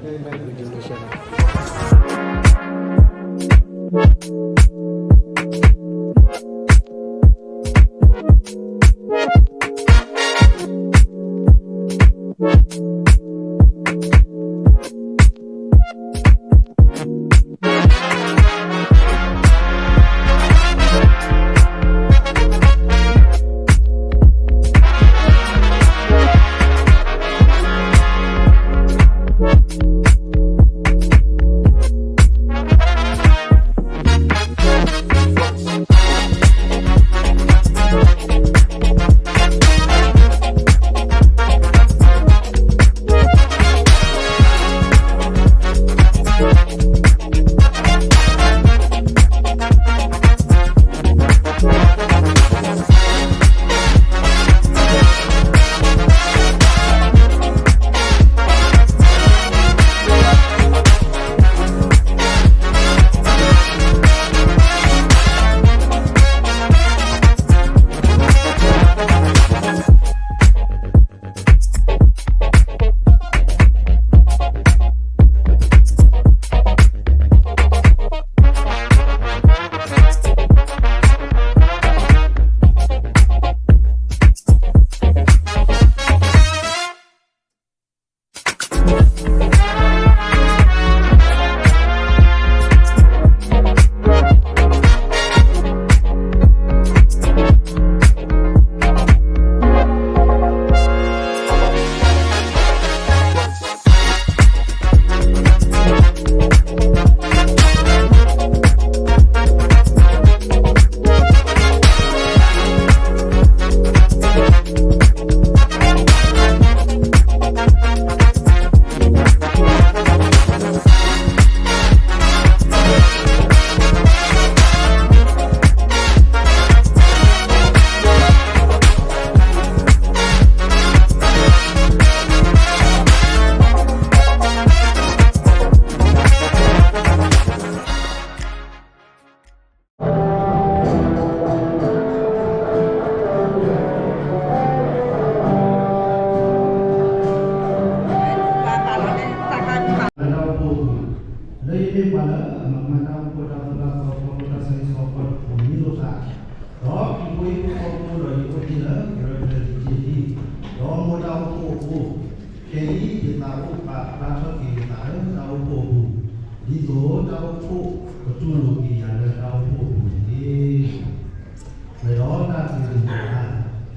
Good nation. Lၢယမ့ၢ်ပှၤလၢအမၤကမၣ်တၢ်အိၣ်ဖှိၣ်တၢ်သိၣ်တၢ်သီ ခီဖျိတၢ်ဆၢဂ့ၤဆၢဝါဖိတဖၣ်အဃိဒီး ယဟံၣ်ဖိဃီဖိဒီး ယအိၣ်တ့ၢ်လၢကရၢၢ်တဖျၢၣ်လံတ့ၢ်လံ, ဒီးမိၢ်တၢ်အိၣ်ဖှိၣ်အဃိ, ခဲအံၤယသးအိၣ်ပာ်ဖျါထီၣ်က့ၤယသးလၢတၢ်အိၣ်ဖှိၣ်အပူၤ, ဒ်သိးတၢ်အိၣ်ဖှိၣ်ကတူၢ်လိာ်က့ၤယၤလၢတၢ်အိၣ်ဖှိၣ်အပူၤန့ၣ်တက့ၢ်. ပှဲၤဒီးတၢ်သ့ၣ်တဖၣ် နီၢ်ပူၤတၢ် တဂၤ ဒီးခံဂၤတဂၤ, ဒီးလၢခံမ့ၢ်တဘ့ၣ်, မုၢ်နံၤလါနိၣ်ဝ့ဘၢၣ်တဆံခံ ခံကထိခံဆံသၢ, ဆူအီၤတဝၤကညီဘျၢထံခရံာ်ဖိတၢ်အိၣ်ဖှိၣ် ခီဖျိပှၤပၢၤလီၢ်ဆ့ၣ်နီၤ တၢ်ဂ့ၤတၢ်ကျိၤန့ၣ်လီၤက့ၤ တၢ်လၢတၢ်အိၣ်ဖှိၣ်အပူၤ ဒ်တၢ်ဂ့ၢ်တဖၣ်လၢအသိး, ယသးအိၣ်ပ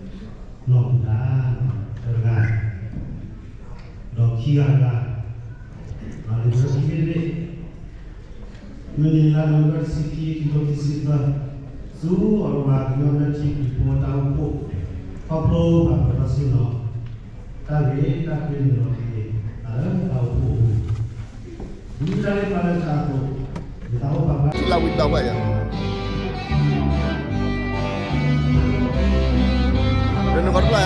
ာ်ဖျါ ထံလၢဝံၤဒီးဝဲယၤ, လၢနကီၢ်တဖျၢၣ်, အီၣ်နုၢ်ဘံဒဝဲ,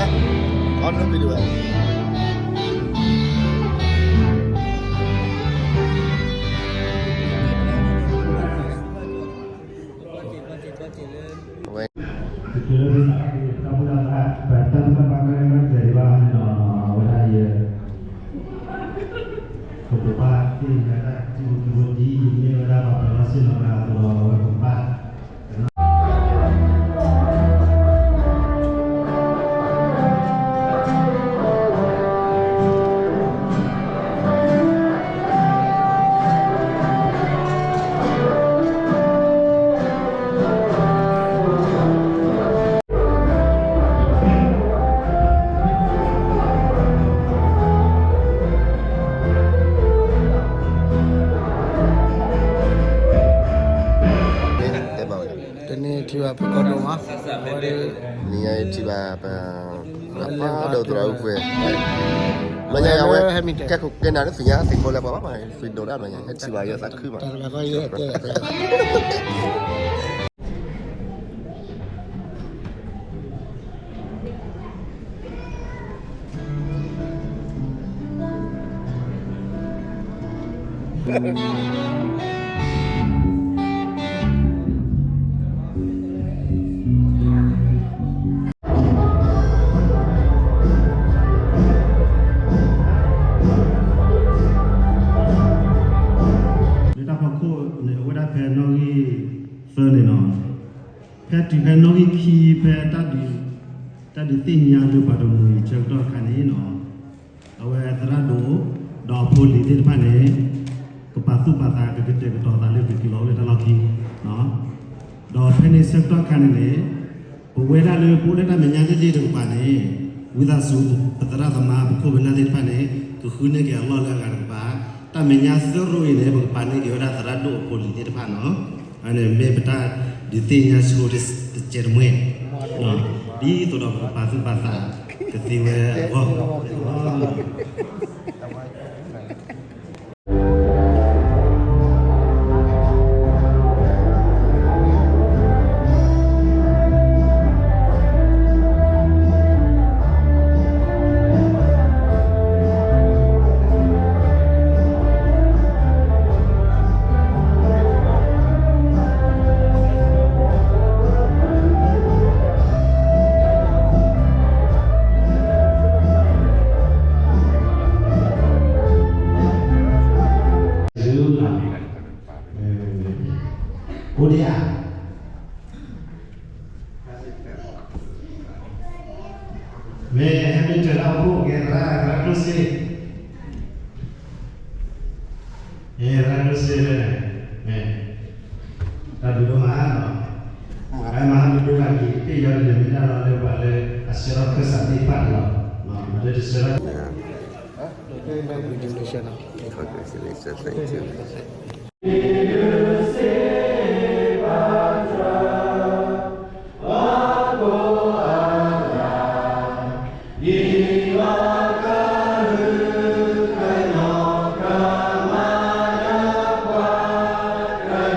အဝဲ တချုးလၢ တၢ်ဘူၣ်တၢ်ဘါ ပတၢ်ဘူၣ်တၢ်ဘါ ကဲကဲဒံးဘၣ်န့ၣ်ဒီး အဝဲဒၣ်ယဲ ပကဘၣ်သ့ၣ်ညါတၢ်ထံဖိကီၢ်ဖိဒ်အံၤ မ့ၢ်ဝဲဒၣ်ပှၤပၢၤလီၢ်ဆ့ၣ်နီၤတဂၤအသိးဒီး အဝဲကဘၣ် တနံၤထံၣ်ဘၣ်ပကီၢ်ဒိၣ်မး, အဝဲ နံၤညါထံၣ်ဘၣ်ပ ပှၤဒီးသရၣ်အူကွဲၤ, မ့ၢ်ညါဝဲ ကဲခိၣ်ကဲနၢ်လၢသ့ၣ်ညါသ့ၣ်ဖိလၢပှၤဘၣ်မး သ့ၣ်ဒိၣ်ဒၣ်မ့ၢ်ညါ ဟဲထံၣ်ဘၣ်ယဲသးခုမး တၢ်တဂၤကီယဲတဲ တ တုၤဖဲနီၣ်ဂံၢ်ခံဖဲတၢ်ဒုး, တၢ်ဒုးသ့ၣ်ညါလၢပှၤတမှံၤအံၤဆၢကတီၢ်အခါန့ၣ်, အဝဲသရၣ်ဒိၣ်ဒီးအဖိလံၤသ့ၣ်တဖၣ်န့ၣ် ကပာ်သူၣ်ပာ်သး ကကတဲာ်ကတီၤသးလၢကက့ၤလီၤအိၣ်လၢတၢ်လီၢ်ခံ, ဒီးဖဲန့ၣ်ဆၢကတီၢ်အခါန့ၣ်န့ၣ် ပဝဲဒၣ်လၢပအိၣ်လၢတၢ်မဲာ်ညါတဒ့ၣ်တကပၤန့ၣ် ဝံသးစူၤ ပသရၣ်သမါ ပခိၣ်ပနၢ်သ့ၣ်တဖၣ်န့ၣ် ကဃုန့ၢ်က့ၤအလီၢ်လၢအဂၤတကပၤ, တၢ်မဲာ်ညါသရိာ်အံၤန့ၣ် ပကပာ်န့ၢ်က့ၤဝဲဒၣ်သရၣ်ဒိၣ်အဖိလံၤသ့ၣ်တဖၣ်နီၤ, အန့ၣ်မ့ၢ်ပတၢ်ဒုးသ့ၣ်ညါဆိတစဲးတမှဲ, ဒ်သိးဒီးပကပာ်သူၣ်ပာ်သးကသ့ဝဲအဂီၢ် အိၣ်ဒံးဧါ, မ့ၢ်ဟဲမ့ၢ်တၢၤလၢအအိၣ်ကဲသရၣ်, သရၣ်ဒိၣ်စ့, သရၣ်ဒိၣ်စ့, တၢ်ဘျုးဒိၣ်မး, မဟါမ့ၢ်ဒိၣ်ဂၤက့ၤ တ့ၢ်ယီၤန့ၣ် မ့ၢ်ဒၣ်လီၤလၢပှၤလၢအဆှၢထီၣ်ခၢၣ်စးသ့ၣ်တဖၣ်န့ၣ်လီၤ, လၢတဆှၢထီၣ် Congratulations, thank you. ဝံယၡါယၤ အဆၢဒိၣ်လွံၢ်ဆံ ဆၢဖိသၢဆံတၢ, မ့မ့ၢ်ပှၤလၢအမုၢ်လၢ်တၢ်လၢယွၤန့ၣ် အဂံၢ်ဘါက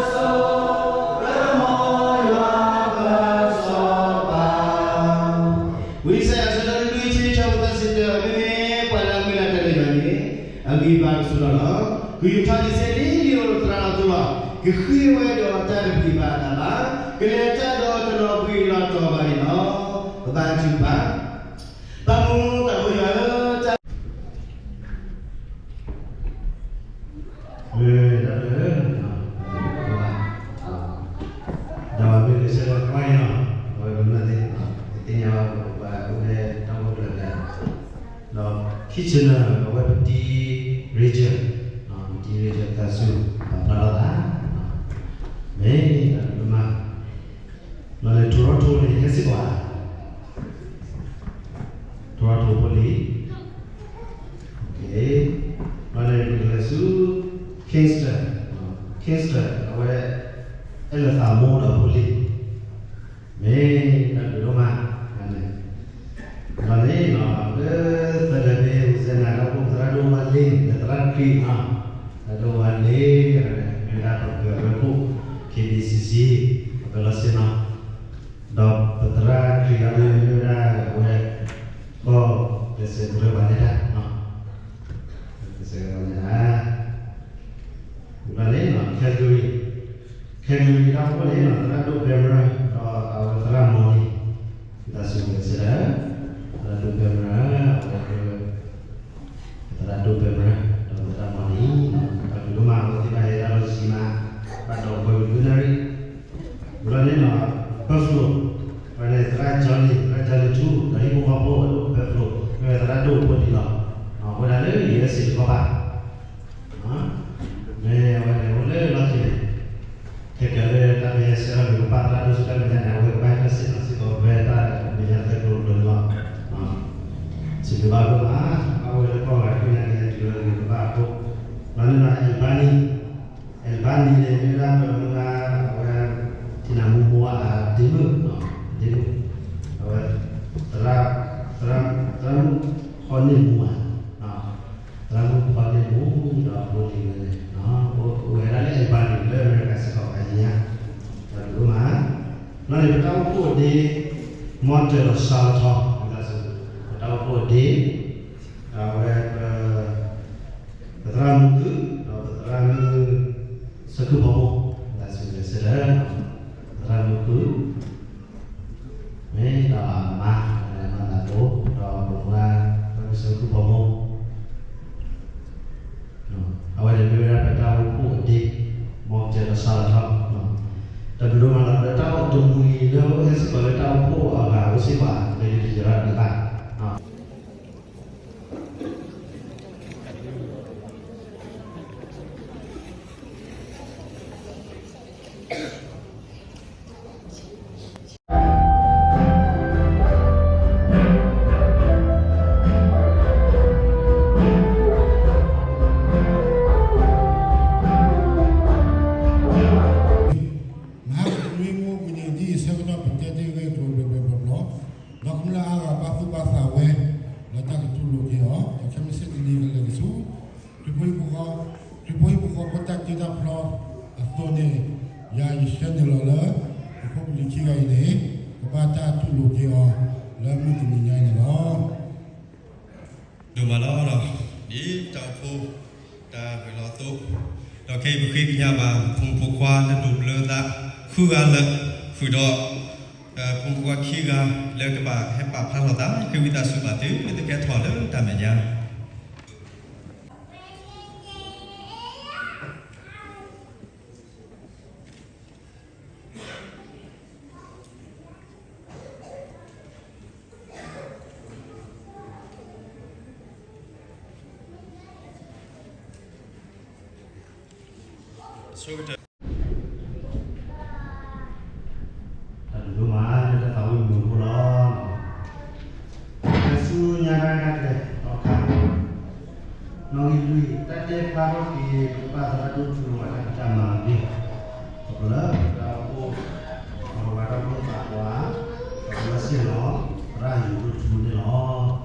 ဆူၣ်ထီၣ်လီၤ. ကယူးထီၣ်လံစ့လံ ဒ်သိးသရၣ်လီၤသိလီၤ. ကဃ့ဝဲဒီးတၢ်တပျံၤဘၣ်အသးဘၣ်. ကလဲၤတၢ်ဒီးတလီၤဘှံးလီၤတီၤဘၣ်န့ၣ်လီၤ. ပဘါထုကဖၣ်. ပၢ်မူသးဖိယွၤဧၢ, တၢ် မ့ၢ်တၢ်လၢ ဒီးမ့ၢ်ဂ့ၤဆၢထၢၣ်ကွၢ်အံၤနီၤ, အဝဲကမျၢၢ်သ့ၣ်, ပသ့ၣ်ညါဘၣ်ပှၤအိၣ်ဖဲတၢ်အိၣ်ဖျဲၣ်ဖျဲၣ်, ဒီး Kitchener အဝဲပတံ region, ပတံ region သးစူၤ ပာ်ဖျါထီၣ်သး, မ့ၢ်တၢ်ဒိၣ်မး, ဒီးလၢ Toronto န့ၣ် ဟဲစ့ၢ်ကီးဧါ Toronto ဖိလံၤ, ဒီးလၢပကလဲၤဆူ Kingston, Kingston အဝဲ အဲၣ်လၢသးမိၢ်ဒီးဖိလံၤ, မ့ၢ်တၢ်ဒိၣ်ဒိၣ်မး, ဒီးန့ၣ် လၢသၢဒၢးမ့ၢ် Hosanna ဒီးပသရၣ်ဒိၣ် ဝါလ့ ဒီးသရၣ်ခရံာ်နီၤ, သရၣ်ဒိၣ်ဝါလ့ မ့ၢ်ဝဲဒၣ်ပကရၢခိၣ် K B C C အပၢၤလီၢ်ဆ့ၣ်နီၤ, ဒီးပသရၣ်ခရံာ်အံၤန့ၣ် မ့ၢ်ဝဲဒၣ်အဝဲ ကီၢ် ကစၢၢ်ကရၢဘၣ်နဲၣ်တၢ်, ကစၢၢ်ကရၢဘၣ်နဲၣ်တၢ်, ဒီးန့ၣ် Calgary, Calgary တၢ်အိၣ်ဖှိၣ်န့ၣ် သရၣ်ဒိၣ် Bemra ဒီးအဝဲသရၣ်မီၤလံ, သးစူၤဂဲၤဆၢထၢၣ်, သရၣ်ဒိၣ် Bemra အဝဲ သရၣ်ဒိၣ် Bemra ဒီးသရၣ်မီၤလံ, တၢ်ဘျုးဒိၣ်မး အဝဲသ့ၣ်ဘၣ်ဟဲတၢ်လီၢ်ဆံးမး, ဘၣ်ဒီးပှၤကလုာ်ဒိၣ်နၣ်ရံၣ်, ဝံၤလီၤန့ၣ်နီၤ Buffalo, ဝဲန့ၣ်သရၣ် Johnny, သရၣ် Johnny ထူ ဒီးဟံၣ်ဖိဃီဖိ Buffalo မ့ၢ်ဝဲသရၣ်ဒိၣ်အဖိလံၤလီၤ, အဝဲဒၣ်လၢ USA တခီဘၣ် မ့ၢ်အဝဲန့ၣ် အိၣ်လၢလီၢ်ခံန့ၣ်, ခဲကဲလၢတၢ်မဲာ်ညါဆဲးလီၤ ကပာ်သရၣ်ဒိၣ်ဆူတၢ်မဲာ်ညါန့ၣ် အဝဲကဘၣ်ဟဲထီၣ်စ့ၢ်ကီး စ့ၢ်ကီးဖဲတၢ်မဲာ်ညါသၢကျိၤကျိၤန့ၣ်လီၤ. စံးဘျုးဘၣ်ဒိၣ်မး, အဝဲလၢကီၢ်ဂၤက့ၤညါန့ၣ် တုၤလၢဂ့ၤကဘၣ်အဃိ, ဘၣ်န့ၣ်ဒီး Albany, Albany န့ၣ် မ့ၢ်ဒၣ်ပမုၢ်ဂၤ အဝဲ ထံနၤမူမိၢ်အဒ့မုၣ်, ဒ့မုၣ်, အဝဲ သရၣ်, သရၣ်, သရၣ်မုၣ်ဖီန့ၢ်မူဧါ သရၣ်မုၣ်ဖီန့ၢ်မူဒီးအဖိလံၤဝဲန့ၣ်, အိၣ်ဝဲဒၣ်လၢ Albany လၢအမဲရကၤစ့ၢ်ကီး အညါ, တၢ်ဘျုးဒိၣ်မး, လီၤန့ၣ် ပတၢ်အိၣ်ဖှိၣ်အဒ့ မီတၢၢ်ဒီးစှၤလီၤထီ, ပတၢ်အိၣ်ဖှိၣ်အဒ့, အဝဲ ပ ပသရၣ်မူကုၣ်, ဒီးပသရၣ်မုၣ် ဆၢခုၣ်ဖီမိၢ်, သးစူၤဂဲၤဆၢထၢၣ်, ပသရၣ်မူကုၣ် မ့ၢ်ဒီးအမါ, မၤသးဒိၣ်, ဒီးပမုၢ်ဂၤ ပသရၣ်မုၣ်ဆၢခုၣ်ဖီမိၢ်, အဝဲန့ၣ်မ့ၢ်ဝဲဒၣ်ပတၢ်အိၣ်ဖှိၣ်အဒ့, မီတၢၢ်ဒီးစှၤလီၤထီ, လၢဟဲစ့ၢ်ကီးလၢတၢ်အိၣ်ဖှိၣ်အဂၤအိၣ်စ့ၢ်ကီး လၢယတယၤရၣ်တဘၣ် မဟါတနွံမူပူၤန့ၣ် ဒ်အံၤဆၢကတီၢ်ပတဲတ့ၢ်ဂ့ၢ်ကျိၤဘျီဘျီဘျီဘျီ, ဒီးကမျၢၢ်အါဂၤပာ်သူၣ်ပာ်သးဝဲ လၢတၢ်ကတူၢ်လိာ်က့ၤအီၤ ဒီးခဲမုၢ်ဆ့ၣ်တနံၤကလဲၤကဆူ ခရံာ်ဖိဟံၣ်ဖိဃီ, ခရံာ်ဖိဟံၣ်ဖိဃီဖိတၢ်တ့တၢ်ဖျီအသိးန့ၣ်, ယၤယဆှၢန့ၢ်လီၤလၢ ပဖိပလံၤခံဂၤအံၤန့ၣ် ကဘၣ်တၢ်တူၢ်လိာ်က့ၤအီၤ လၢမုၢ်တနံၤညါအံၤန့ၣ်လီၤ. ဒိၣ်မးလီၤဒီး ဒ်တၢ်အိၣ်ဖှိၣ်တၢ်ဂ့ၢ်လီၤအသိး, ဒီးခဲအံၤပဃ့ကညးဘၣ် ပဖိမုၣ်ဖိခွါလၢဒိးဘျၢသး ဃုဂၤလၢာ် ဃုာ်ဒီး ပဖိမုၣ်ဖိခွါခံဂၤ လၢကဘၣ်ဟဲပာ်ဖျါထီၣ်သး ဃ့ဝံသးစူၤဘၣ်သု လၢသုကဟဲထီၣ်လၢတၢ်မဲာ်ညါ တၢ်ဒိၣ်ဒိၣ်မးလၢတၢ်သးဝံၣ်မုာ်ဖိလီၤ. ပဆူညါတၢ်ရဲၣ်တၢ်ကျဲၤအခါ, နီၣ်ဂံၢ်လွံၢ် တၢ်တဲဖျါထီၣ်က့ၤ ပကပာ်သရၣ်ဒိၣ်ထူအတၢ်ဖံးတၢ်မၤအဂ့ၢ်, ပလၢပတၢ်အိၣ်ဖှိၣ် ပကပာ်တၢ်အိၣ်ဖှိၣ်သးပှၢ်, ပကလၢဆ့ၣ်နီၤ သရၣ်ယိၤဒိၣ်ထူန့ၣ်လီၤ.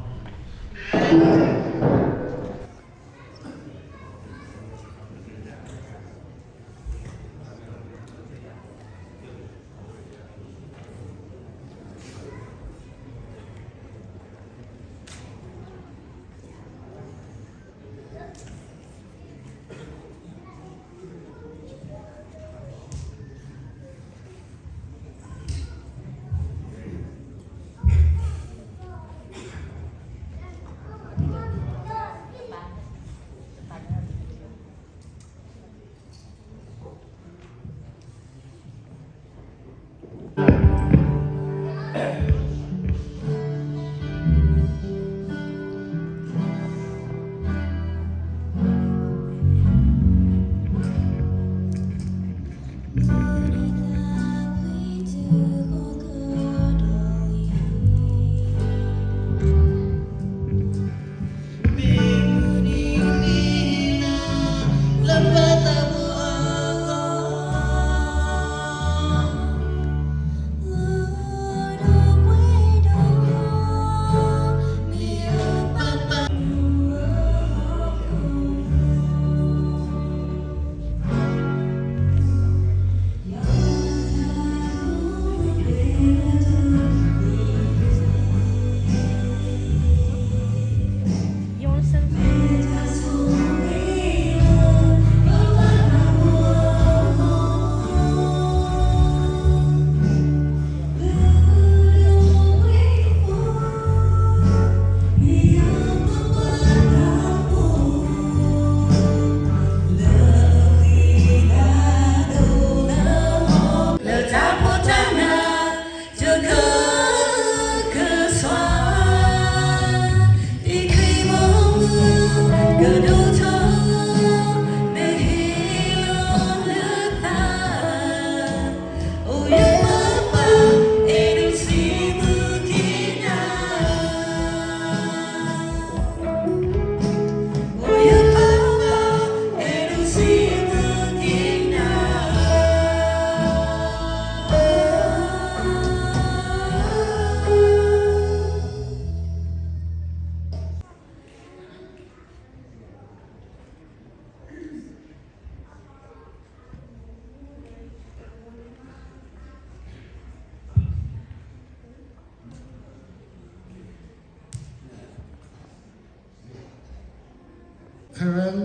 Karen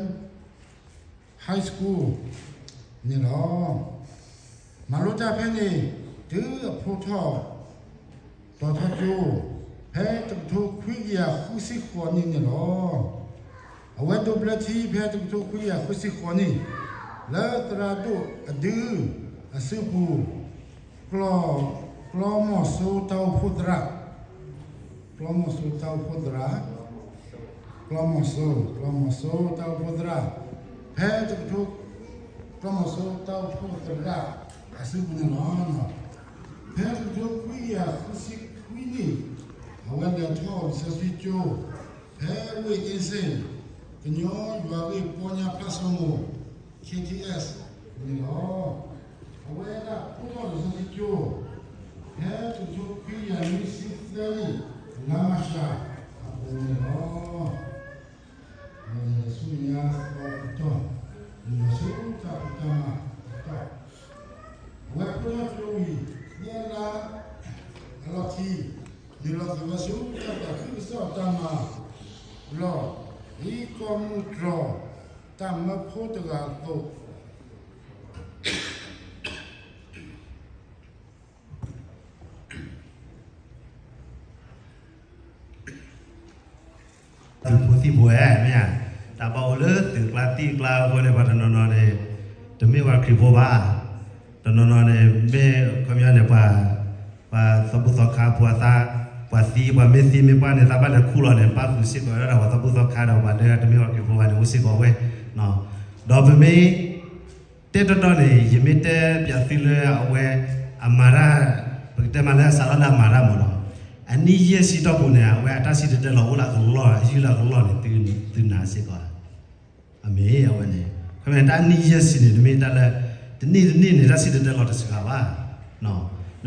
High School န့ၣ်လီၤ. မၤလိတၢ်ဖဲန့ၣ် တုၤအဖျိထီၣ် တီၤထီကၠိ ဖဲတကထိခွံကယၤဃုဆံဃိးနံၣ်န့ၣ်လီၤ. အဝဲဒိးဘျၢထံဖဲတကထိခွံကယၤဃုဆံဃိးနံၣ် လၢသရၣ်ဒိၣ်အဒုအစုပူၤ ကျီၢ် ကျီမီၤစိတၢ်အိၣ်ဖှိၣ်သရၣ်, ကျီမီၤစိတၢ်အိၣ်ဖှိၣ်သရၣ်, ကျီမီၤစိ, ကျီမီၤစိတၢ်အိၣ်ဖှိၣ်သရၣ်, ဖဲတကထိ ကျီမီၤစိတၢ်အိၣ်ဖှိၣ်သရၣ်အစုပူၤန့ၣ်လီၤ. ဖဲတကထိခွံကယၤဃုဆံခွံနံၣ်, အဝဲလဲၤထီၣ်လံာ်စီဆှံကၠိ ဖဲဝ့ၢ်အ့စ့ၣ်, ကညီယွၤဂ့ၢ်ပီညါဖးစိမိၤ K T S န့ၣ်လီၤ. အဝဲဒၣ်အိးထီၣ်လံာ်စီဆှံကၠိ ဖဲတကထိခွံကယၤနွံဆံသၢနံၣ် လါမၢ်ၡးအပူၤန့ၣ်လီၤ. အဝဲန့ၣ်ဆူညါသီကတီၢ်, နုာ်လီၤဆူတၢ်ဖံးတၢ်မၤအတီၢ်, အဝဲအိးထီၣ်ကၠိဝံၤ သၢလါအလီၢ်ခံ, နုာ်လီၤသဂၢၢ်ဆူတၢ်သးခုကစီၣ်တၢ်မၤလီၢ်, ဒ်ကီၢ်မုၢ်တြီၤတၢ်မၢဖိတဂၤအသိး သုးဖိသံၣ်ဖိဧၢ, မ့ၢ်ဧါ, တၢ်ဘၣ်အိၣ်လၢသုးကျါသံၣ်ကျါအဃိန့ၣ် ပှၤတနီၤနီၤန့ၣ် တမ့ၢ်ပှၤခရံာ်ဖိဘၣ်, တနီၤနီၤန့ၣ် မ့ၢ်ခီပညီန့ၣ် ပှၤ ပှၤသီဘူၣ်သီခါဖိအသး, ပှၤသံ ပှၤမ့ၢ်သံမ့ၢ်ပှၢ်န့ၣ် သးဘၣ်လဲၤခူၣ်လီၤန့ၣ် ပၣ်ဃုာ်စ့ၢ်ကီးဝဲဒၣ်ပှၤသီဘူၣ်သီခါဒီးပှၤလၢတမ့ၢ်ပှၤခရံာ်ဖိဘၣ်န့ၣ် အိၣ်စ့ၢ်ကီးဝဲ, ဒီးပမ့ၢ် တဲတီတီန့ၣ် ယမ့ၢ်တဲပၠးသုလၢအဝဲ အမၤတၢ်, ပကတဲမးလၢအစးထီၣ်လၢအမၤတၢ်မ့ၢ်နီၤ, အနံၣ်ယဲၢ်ဆံတီၢ်ပူၤန့ၣ် အဝဲအတၢ်စံၣ်တဲၤတဲလီၤအိၣ်လၢအကလီၢ် အယုၢ်လၢအကလီၢ်န့ၣ် သုနာ်စ့ၢ်ကီးဧါ. အမ့ၢ်အဝဲန့ၣ် ခီမ့ၢ်တၢ်အနံၣ်ယဲၢ်ဆံန့ၣ် တမ့ၢ်တၢ်လၢ တနံၣ်တနံၣ်န့ၣ် တၢ်စံၣ်တဲၤတဲလီၤတစှၤဘၣ်, လၢ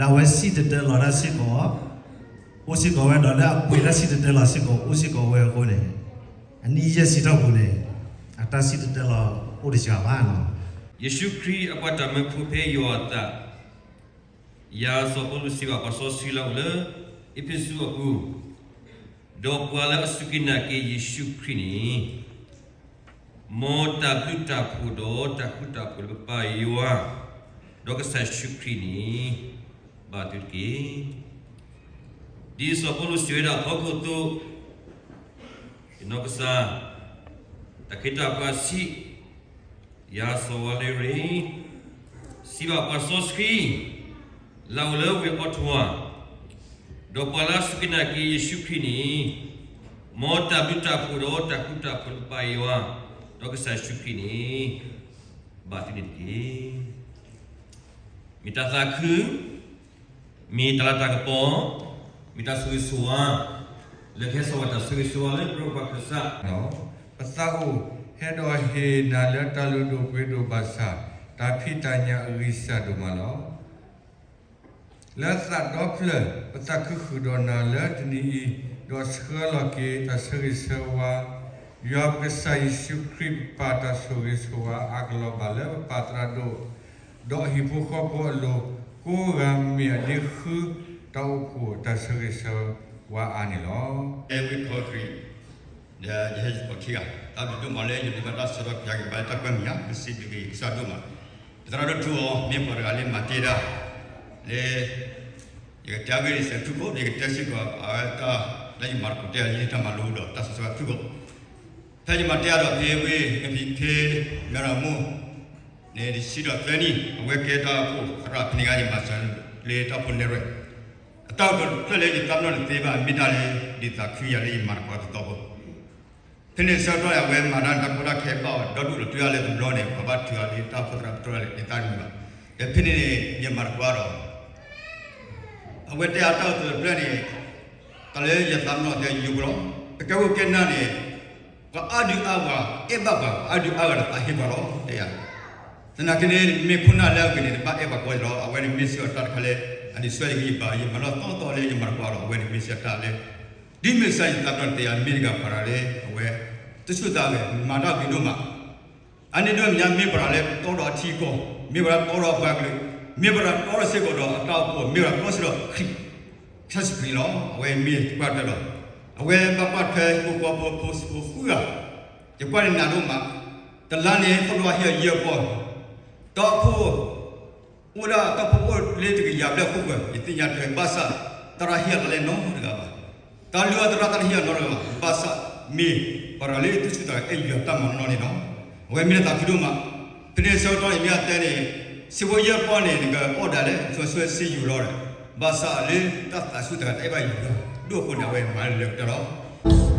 အဝဲစံၣ်တဲၤတဲလီၤတၢ်စ့ၢ်ကီး အိၣ်စ့ၢ်ကီးဝဲဒီး လၢအကွံာ်တၢ်စံၣ်တဲၤတဲလီၤစ့ၢ်ကီး အိၣ်စ့ၢ်ကီးဝဲအဃိန့ၣ် အနံၣ်ယဲၢ်ဆံတီၢ်ပူၤန့ၣ် အတၢ်စံၣ်တဲၤတဲလီၤအိၣ်တစှၤဘၣ်နီၤ. ယ့ၣ်ၡူးခရံာ်အပှၤတၢ်မၢဖိဖဲယွၤအသး, ယၤစီၤပီလူးစံးဘၣ်ပှၤစီဆှံလၢအအိၣ်လၢအ့းဖ့းစူးအပူၤ, ဒီးပှၤလၢအစူၢ်က့ၤနာ်က့ၤယ့ၣ်ၡူးခရံာ်န့ၣ် မ်တၢ်ဘျုးတၢ်ဖှိၣ်ဒီးတၢ်ဃူတၢ်ဖိးလၢပပၢ်ယွၤ ဒီးကစၢ်ယ့ၣ်ၡူးခရံာ်န့ၣ် ဘၣ်သုတက့ၢ်. ဒ်စီၤပီလူးစံးဝဲဒၣ်အဖီခိၣ်အသိး, ယနီၢ်ကစၢ်, တၢ်ခ့တၢ်ပှၤဆံး, ယၤစီၤဝါလ့ရ့ၣ်, စံးဘၣ်ပှၤစီဆှံ လၢအအိၣ်လၢဝ့ၢ်အီထဝါ, ဒီးပှၤလၢအစူၢ်က့ၤနာ်က့ၤယ့ၣ်ၡူးခရံာ်န့ၣ်, မ်တၢ်ဘျုးတၢ်ဖှိၣ်ဒီးတၢ်ဃူတၢ်ဖိးလၢပပၢ်ယွၤ ဒီးကစၢ်ယ့ၣ်ၡူးခရံာ်န့ၣ် ဘၣ်သုန့ၣ်တက့ၢ်. မ့ၢ်တၢ်သးခု, မ့ၢ်တၢ်လၤတၢ်ကပီၤ, မ့ၢ်တၢ်ဆိၣ်ဂ့ၤဆိၣ်ဝါ, လၢကဟဲစိာ်ဝဲတၢ်ဆိၣ်ဂ့ၤဆိၣ်ဝါလၢပရၢပှၤခၢၣ်စး, ပသးအိၣ်ဟဲဒီးဟ့ၣ်နၤလၢတၢ်လုၢ်ဒိၣ်ပှ့ၤဒိၣ်ဘၣ်ဆၣ်, တၢ်ဖံးတၢ်ညၣ်အဂံၢ်စၢ်ဒိၣ်မးလီၤ. လၢသးဒီဖျၢၣ် ပသးခုဃုာ်ဒီးနၤလၢတနံၤအံၤ, ဒီးဆှၢလီၤက့ၤတၢ်ဆၢဂ့ၤဆၢဝါ, ယွၤပကစၢ်ယ့ၣ်ၡူးခရံာ်ပပၢ်တၢ်ဆိၣ်ဂ့ၤဆိၣ်ဝါအါကလီၤဘၣ်လၢပပၢ်သရၣ်ဒိၣ်, ဒီးအဟံၣ်ဖိဃီဖိအလိၤ, ကိးဂၤမ့ၢ်အဒ့ဃုတၢ်အိၣ်ဖှိၣ်တၢ်ဆၢဂ့ၤဆၢဝါအါန့ၣ်လီၤ. အဲဝ့ၢ်ခီခရံာ်, ဒီးယဟဲယပီၤခံဂၤ, တၢ်ဘျုးဒိၣ်မးလၢယမ့ၢ်ဘၣ်တၢ်ဆၢထီၣ်ပျၢ်က့ၤဘၣ်လၢတၢ်ကွဲမုာ်ညါ, ပစံးဘျုးက့ၤယကစၢ်ဒိၣ်မး, ပသရၣ်ဒိၣ်ထူအီၤ မ့ၢ်ပှၤတဂၤလၢမၤတ့ၢ်တၢ်, လၢ ယကတဲအဂ့ၢ်စဲးထူၣ်ကိး ယကတဲစ့ၢ်ကီး အဝဲတၢ်လၢယမၤသကိးတဲအီၤ ယတၢ်မၤလိဒီးတၢ်စံးဆၢထူၣ်ကိး, ဖဲယမၤတဲအါဒီးဖဲဝ့ၢ် ဖံဖ့မ့ၢ်ရမိၢ်န့ၣ် တဆံဒီးသၢနံၣ် အဝဲကဲတၢ်အိၣ်ဖှိၣ်သရၣ်ဖဲန့ၣ်ဂၤ ယမၤစၢၤလၢတၢ်အိၣ်ဖှိၣ်နဲၣ်ရွဲၣ်, အတၢ်အိၣ်ဖှိၣ်တဖျၢၣ်လၢယသးပ့ၤနီၣ်တသ့ဘၣ် မ့ၢ်တၢ်လၢ ဒ်သးခုယၤလၢယမၤသကိးအသီဖိ ဖဲန့ၣ်ဆၢကတီၢ်န့ၣ် အဝဲမၤတၢ်တၢ်ကီတၢ်ခဲဘၣ်အီၤ ဒီဒူၣ်လီၤတုၤအါလၢတဘျီန့ၣ် ပှၤဘၣ်ထုးအီၤလၢတၢ်အိၣ်ဖှိၣ်သရၣ်ပတီၢ်လၢယသးတမုာ်ဘၣ်. ဒီးဖဲန့ၣ်န့ၣ် ယမၤသကိးဒီး အဝဲတဲအါတၢ်အိၣ်ဖှိၣ်တဖျၢၣ်န့ၣ် တၢ်လၢယသးပ့ၤနီၣ်တဲယိယိဖိလီၤ. ပကဲဝဲကဲနၤန့ၣ် ပှၤအါဒုးအါဂၤ အဲၣ်ဘၣ်ပှၤ ပှၤအါဒုးအါဂၤဒီးသးဟ့ပှၤလီၤ တဲယၤ. သနာ်က့န့ၣ် မ့ၢ်ခိၣ်နၢ်လၢအဂ့ၤန့ၣ် တဘၣ်အဲၣ်ပှၤကိးဂၤလီၤ. အဝဲန့ၣ်မ့ၢ်စ့ၢ်ကီးတၢ်တခါလၢ အဒုးဆၢယဂံၢ်ယဘါ ယမၤလီၤသီသီလၢယမၤသကိးဒီး အဝဲန့ၣ်မ့ၢ်စ့ၢ်ကီးတၢ်လၢ ဒ်မ့ၢ်ကစၢ်ယသးပ့ၤနီၣ်တဲယၤ မ့ၢ်တဂၤပှၤတဂၤလၢ အဝဲ တဆူၣ်သးဂဲၤ မၤတၢ်ဂ့ၤဒိၣ်မး အန့ၣ်ဒိးမ့ၢ်ညါ မ့ၢ်ပှၤတဂၤလၢတီဒီးအထံအကီၢ်, မ့ၢ်ပှၤတဂၤတီဒီးအပှၤကလုာ်, မ့ၢ်ပှၤတဂၤတီဒီးစ့ၢ်ကီးဒီးအတၢ်အိၣ်ဖှိၣ်, မ့ၢ်ပှၤတဂၤတီစ့ၢ်ကီးဒီးခရံာ် ကစၢ်ယ့ၣ်ၡူးခရံာ်န့ၣ်လီၤ. အဝဲမ့ၢ်တပှၢ်တၢၢ်လီၤ. အဝဲဘၣ်ကွၢ်ထွဲဟံၣ်ဖိဃီဖိဖိစံးဖိဃုဂၤ, ယကွၢ်န့ၣ်နးဒိၣ်မး, တလါန့ၣ် သီၣ်ဖျိအဟ့ၣ်အယဲၢ်ပီၢ်, တီဖိ အိၣ်ဒၣ်တၢ်ဖှိၣ်ဖိလၢတကယၤဘျဲၣ်အခိၣ်ဃၢၤ ယသ့ၣ်ညါထွဲဘၣ်ဆၣ် သရၣ်ဟ့ၣ်အသးလၢနီတဂၤဘၣ်. တၢ်လုၢ်အီၣ်သရၣ်သရၣ်တဟ့ၣ်အနီတဂၤဘၣ်. ဘၣ်ဆၣ်မ့ၢ်ပှၤတဂၤလၢတဆူၣ်သးဂဲၤအဲၣ်ယွၤတၢ်မၤနီၢ်နီၢ်န့ၣ်လီၤ. အဝဲမ့ၢ်လၢသးခုဒိၣ်မး. ဖဲန့ၣ်ဆၢကတီၢ်န့ၣ် မ့ၢ်အတဲန့ၣ် စံးဖိယဲၢ်ပီၢ်န့ၣ် နကအီၣ်ဒၣ်လဲာ် စီဆှံစ့ယိၤလီၤဒီး ဘၣ်ဆၣ်လၢတၢ်သးဆူၣ်တဂၤတအဲၣ်ဘၣ်ယွၤဒိၣ်အဃိန့ၣ် အဝဲမၤလၢကတၢၢ်လီၤ. အ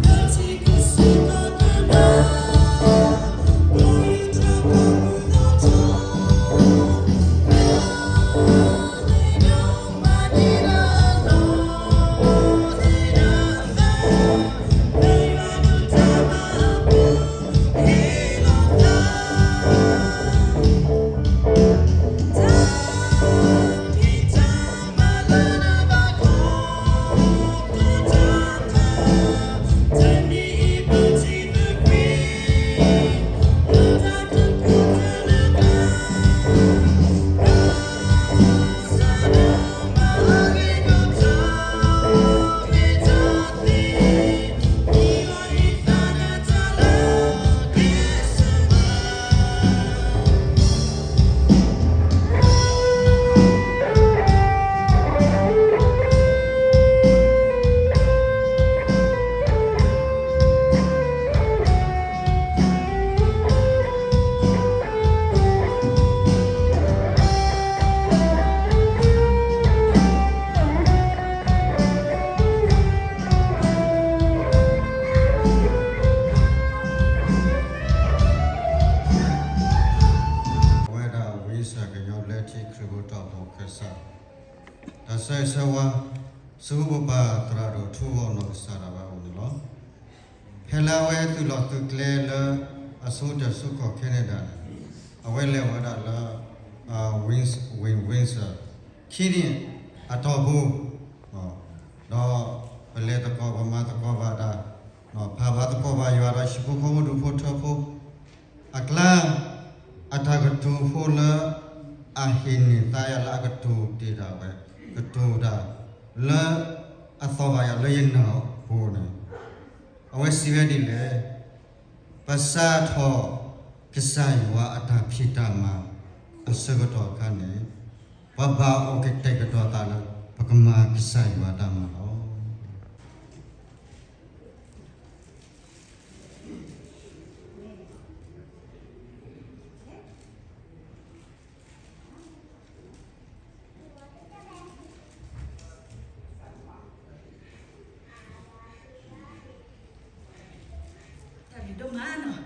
ဝဲဒၣ် ဝံစၢ်ကညီဘျၢထံခရံာ်ဖိတၢ်အိၣ်ဖှိၣ်အခၢၣ်စး, တၢ်ဆၢဂ့ၤဆၢဝါ ဆူပပၢ်သရၣ်ဒိၣ်ထူအီၤနီၢ်ကစၢ်ဒၣ်ဝဲအအိၣ်န့ၣ်လီၤ. ဖဲလၢအဝဲသုးလီၢ်သုးကျဲလၢ အဆိကတၢၢ်ဆူကီၢ်ခဲနဒၤန့ၣ်, အဝဲလဲၤဝဲဒၣ်လၢ Win Windsor ခံနံၣ်အတီၢ်ပူၤ, ဒီးပလဲၤသကိးပမၤသကိးဘၣ်တၢ်, ဖးဘၣ်သကိးဘၣ်ယွၤဒီးဟံၣ်ဖိဃီဖိဒူၣ်ဖိထၢဖိ အကျါ အတၢ်ကတိၤဖိလၢ အဟ့ၣ်န့ၢ်သါယၤလၢအကတိၤတ့ၢ်ဒၣ်ဝဲ, ကတိၤတၢ်လၢအသီၣ်ဘၣ်ယၤလၢယနၢ်အပူၤန့ၣ်, အဝဲစံးဝဲဒ်လဲၣ်, ပစးထီၣ်ကစၢ်ယွၤအတၢ်ဖံးတၢ်မၤအဆၢကတီၢ်အခါန့ၣ်, ပဘၣ်အိၣ်ကတဲာ်ကတီၤသးလၢ ပကမၤကစၢ်ယွၤတၢ်မၤလီၤ. တၢ်ဘျုးဒိၣ်မးနီၤ,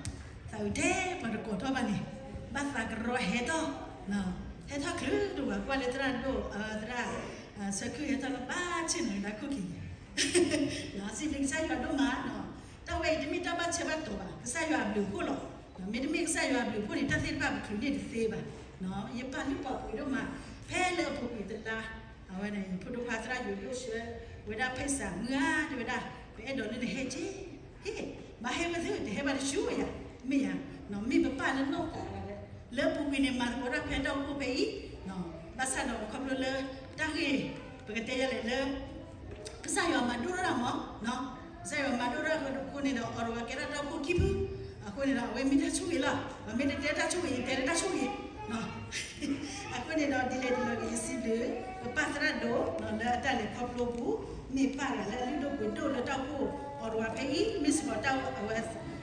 သးဝံၤထဲပှၤတကိးထီၣ်ဘၣ်န့ၣ်, ဘၣ်သးကရီဟဲထီၣ်, ဟဲထီၣ်ချုးတဝၤကွၢ်လၢသရၣ်ဒိၣ်, သရၣ်, ဆၢခုၣ်ဟဲထီၣ်လၢဘၣ်ဆ့ၣ်နီၤလၢတၢ်ခိၣ်ခံန့ၣ်, စံးဘျုးကစၢ်ယွၤဒိၣ်မးနီၤ, တၢ်ဝဲအံၤတမ့ၢ်တၢ်ဘၣ်ဆၢဘၣ်တီၤဘၣ်, ကစၢ်ယွၤအဘျုးအဖှိၣ်လီၤ. မ့တမ့ၢ်ကစၢ်ယွၤအဘျုးအဖှိၣ်န့ၣ် တၢ်သ့ၣ်တဖၣ်ပချုးန့ၢ်တသ့ဘၣ်. ယပာ်လုၢ်ပာ်ပှ့ၤဒိၣ်မး, ဖဲလၢအပူၤကွံာ်တလါ, အဝဲန့ၣ် ယဖိဒိၣ်ခွါသရၣ်ယိၤဒိၣ်ဆှၢဝဲဒၣ်ဖဲစးမုၢ်ဧါ တဲဝဲဒၣ်, ပအဲၣ်ဒိးလၢနဟဲက့ၤ, ဟ့ၣ်, ဘၣ်ဟဲဝဲသ့ၣ် တဟဲဘၣ်တဆူၣ်ယၤ, မ့ၢ်ယၤ, မ့ၢ်ပပာ်လၢနီၢ်သးဝဲ, လၢအပူၤကွံာ်န့ၣ် မၤသကိးတၢ်ဖဲတၢ်အိၣ်ဖှိၣ်ဖဲအံၤ, ဘၣ်ဆၣ်ဒီးခီဖျိလၢတၢ်ဂ့ၢ် ပကတဲယဲလဲၣ်လၢ ကစၢ်ယွၤမၤဒိၣ်ထီၣ်တၢ်မး, ကစၢ်ယွၤမၤဒိၣ်ထီၣ်အဃိန့ၣ်ဒီး အီၤတဂၤကဲထီၣ်တၢ်အိၣ်ဖှိၣ်ခံဖု, အဃိန့ၣ်ဒီး အဝဲမ့ၢ်တၢ်ဆိၣ်ဂ့ၤလီၤ. ပမ့ၢ်တတဲတၢ်ဆိၣ်ဂ့ၤ ယတဲလၢတၢ်ဆိၣ်ဂ့ၤ, အဃိန့ၣ်ဒီး ဒ်လဲၣ်ဒ်လဲၣ်ဂ့ၤ ယစံးဘျုး ပပၢ်သရၣ်ဒိၣ် လၢအတၢ်လဲၤခီဖျိပူၤ, မ့ၢ်ပၢ်တဂၤလၢအလုၢ်ဒိၣ်ပှ့ၤဒိၣ်လၢတၢ်အိၣ်ဖှိၣ်အီၤတဂၤဖဲအံၤ,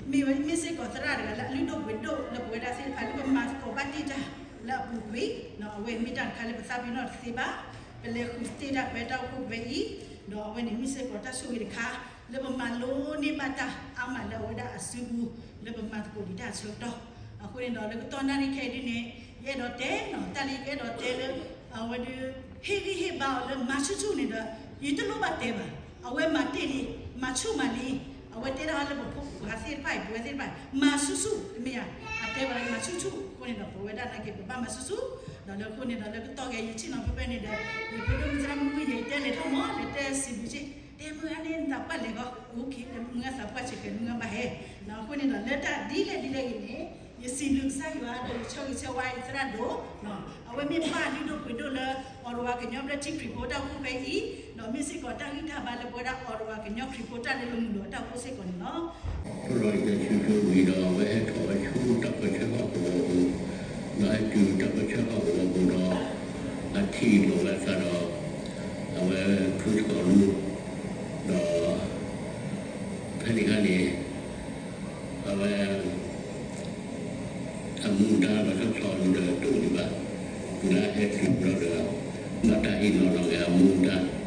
မ့ၢ်စ့ၢ်ကီးတၢ်အဝဲ မ့ၢ်ဝဲ မ့ၢ်စ့ၢ်ကီးသရၣ်တဂၤလၢအလုၢ်ဒိၣ်ပှ့ၤဒိၣ်လၢပဝဲဒၣ်သ့ၣ်တဖၣ်လၢပမၤသကိးဘၣ်တ့ၢ်တၢ်လၢအပူၤကွံာ်, အဝဲမ့ၢ်တၢ်တခါလၢပသးပ့ၤနီၣ်တသ့ဘၣ်, ပလဲၤဃုာ်တ့ၢ်တၢ်ဖဲတၢ်အိၣ်ဖှိၣ်ဖဲအံၤ, ဒီးအဝဲန့ၣ်မ့ၢ်စ့ၢ်ကီးတၢ်ဆိၣ်ဂ့ၤတခါ လၢပမၤလိန့ၢ်ဘၣ်တၢ်အါမးလၢအဝဲဒၣ်အစုပူၤ လၢပမၤသကိးဒံးတၢ်အဆၢကတီၢ်, အဃိန့ၣ်ဒီးလၢကတီၢ်နၣ်ရံၣ်ခဲအံၤဒ်န့ၣ်, ယအဲၣ်ဒိးတဲနီၤ တၢ်လၢယအဲၣ်ဒိးတဲလၢ အဝဲဒၣ် ဟ့ၣ်ဂံၢ်ဟ့ၣ်ဘါအီၤလၢမၤဆူၣ်ဆူၣ်န့ၣ်ဒီး ယတလိၣ်ဘၣ်တဲဘၣ်, အဝဲမၤတ့ၢ်လံ, မၤဆူၣ်မးလံ, အဝဲတဲဒၣ်လၢပဖိပှၤသ့ၣ်တဖၣ်အံၤ ပဝဲသ့ၣ်တဖၣ် မၤဆူၣ်ဆူၣ် တမ့ၢ်ဧါ, အတဲဝဲလၢမၤဆူၣ်ဆူၣ်အဃိန့ၣ်ဒီး ပဝဲဒၣ်နာ်က့ ပဘၣ်မၤဆူၣ်ဆူၣ်, ဒီးလၢအဃိန့ၣ်ဒီးလၢကတီၢ်ခဲအံၤ ယဆ့ၣ်နီၤဖဲဖဲန့ၣ်ဒီး ယဖိဒိၣ်မုၣ်သရၣ်မုၣ်မုၣ်ယဲ ယတဲလဲၤထီၣ်မး လဲၤတဲစံးဘျုးက့ၤ, တဲမုၢ်ဂၤန့ၣ် နသးပှၢ်လဲၤဂီၤ, အိၣ်ခ့ မုၢ်ဂၤသးပှၢ်ဆဲးဃဲၤ မုၢ်ဂၤဘၣ်ဟဲ, အဃိန့ၣ်ဒီး လၢတၢ်ဒ်လဲၣ်ဒ်လဲၣ်ဂ့ၤန့ၣ် ယစံးဘျုးကစၢ်ယွၤဒီးယဆၢဂ့ၤဆၢဝါယသရၣ်ဒိၣ်, အဝဲမ့ၢ်ပၢ်လုၢ်ဒိၣ်ပှ့ၤဒိၣ်လၢ အီၤတဝၤကညီဘျၢထံခရံာ်ဖိတၢ်အိၣ်ဖှိၣ်ဖဲအံၤ, ဒီးမ့ၢ်စ့ၢ်ကီးတၢ်ဂံၢ်တၢ်ဘါလၢပဝဲဒၣ်အီၤတဝၤကညီခရံာ်ဖိတၢ်လၢလမုၢ်လီၤတၢ်အိၣ်ဖှိၣ်စ့ၢ်ကီးန့ၣ်လီၤ. ဖဲလီၤက့ၤဆူကဝံၤဒီးအဝဲဟဲထီၣ်ဝဲဆူတၢ်ပၢဆှၢဘၣ်ကဝီၤပူၤ, ဒီးဟဲတုၤတၢ်ပၢဆှၢဘၣ်ကဝီၤပူၤဒီး အထံၣ်လိာ်ဝဲအသးဒီး အဝဲဖုသကိးမုၣ်, ဒီး ဖဲန့ၣ်အခါန့ၣ် အဝဲ အမူဒါလီၤဆီဆီဒီးတအိၣ်ဒံးဘၣ်, တုၤလၢဟဲတုၤဘျီဒီး ဘၣ်တၢ်ဟ့ၣ်လီၤလီၤက့ၤအမူဒါ ဖဲန့ၣ်ဂၤလၢမဲာ်ပၢ်ဘီယူၤပျီယလဲၤအီၣ်မ့ၤလၢပှၤဟံၣ်တဖျၢၣ်, ယ